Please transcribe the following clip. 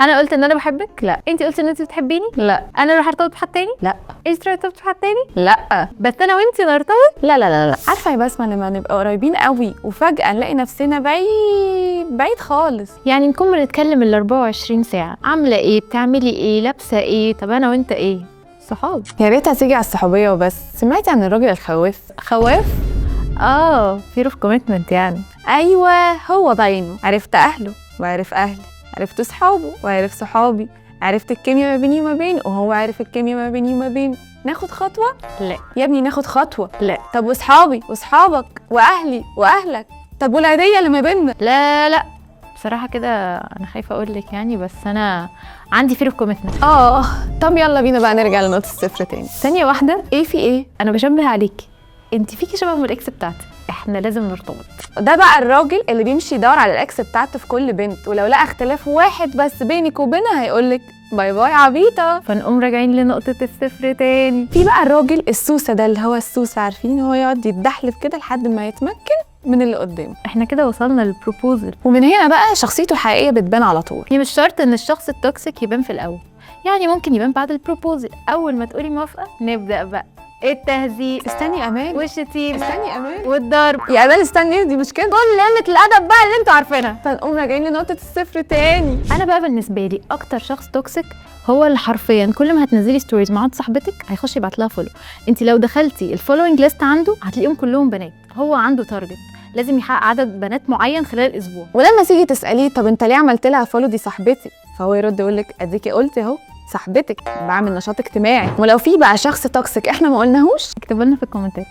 انا قلت ان انا بحبك؟ لا. انت قلت ان انت بتحبيني؟ لا. انا اروح ارتبط بحد تاني؟ لا. انت تروحي ترتبطي بحد تاني؟ لا. بس انا وانت نرتبط؟ لا لا لا لا. عارفه يا بسمه، لما نبقى قريبين قوي وفجاة نلاقي نفسنا بعيد بعيد خالص. يعني نكون بنتكلم ال 24 ساعة، عامله ايه، بتعملي ايه، لابسه ايه، طب انا وانت ايه؟ صحاب. يا ريت هتيجي على الصحوبيه وبس. سمعتي عن الراجل الخواف؟ خواف؟ Fear of commitment يعني. ايوه، هو بعينه. عرفت اهله وعرف اهلي، عرفت صحابه وعرف صحابي، عرفت الكيمياء ما بيني وما بينه وهو عرف الكيمياء ما بيني وما بينه. ناخد خطوة؟ لا. يا ابني ناخد خطوة. لا. طب واصحابي واصحابك واهلي واهلك، طب والعيديه اللي ما بيننا؟ لا لا، بصراحة كده انا خايفة اقول لك يعني، بس انا عندي fear of commitment. طب يلا بينا بقى نرجع لنقطة الصفر تاني. ثانية واحده. ايه في ايه؟ انا بشبه عليكي، انت فيكي شبه من ال ex بتاعتي، احنا لازم نرتبط. ده بقى الراجل اللي بيمشي يدور على ال ex بتاعته في كل بنت، ولو لقى اختلاف واحد بس بينك وبينها هيقولك bye bye عبيطه. فنقوم راجعين لنقطة الصفر تاني. في بقى الراجل السوسه ده، اللي هو السوسه، عارفين هو يقعد يتدحلب كده لحد ما يتمكن من اللي قدامه. احنا كده وصلنا لل proposal. ومن هنا بقى شخصيته الحقيقية بتبان على طول. يعني مش شرط ان الشخص ال toxic يبان في الاول، يعني ممكن يبان بعد ال proposal. اول ما تقولي موافقة نبدا بقى التهزيق. استني امان. والشتيمه. استني امان. والضرب. يا امان استني، دي مش كده. كل قلة الادب بقى اللي انتوا عارفينها. فنقوم راجعين لنقطة الصفر تاني. انا بقى بالنسبة لي اكتر شخص toxic هو اللي حرفيا كل ما هتنزلي stories مع صاحبتك هيخش يبعت لها follow. انت لو دخلتي ال following list عنده هتلاقيهم كلهم بنات. هو عنده target لازم يحقق عدد بنات معين خلال الاسبوع. ولما تيجي تساليه طب انت ليه عملت لها follow، دي صاحبتي، فهو يرد يقول لك اديكي قلت اهو صاحبتك، بعمل نشاط اجتماعي. ولو في بقى شخص toxic احنا ما قلناهوش اكتبوا لنا في الكومنتات.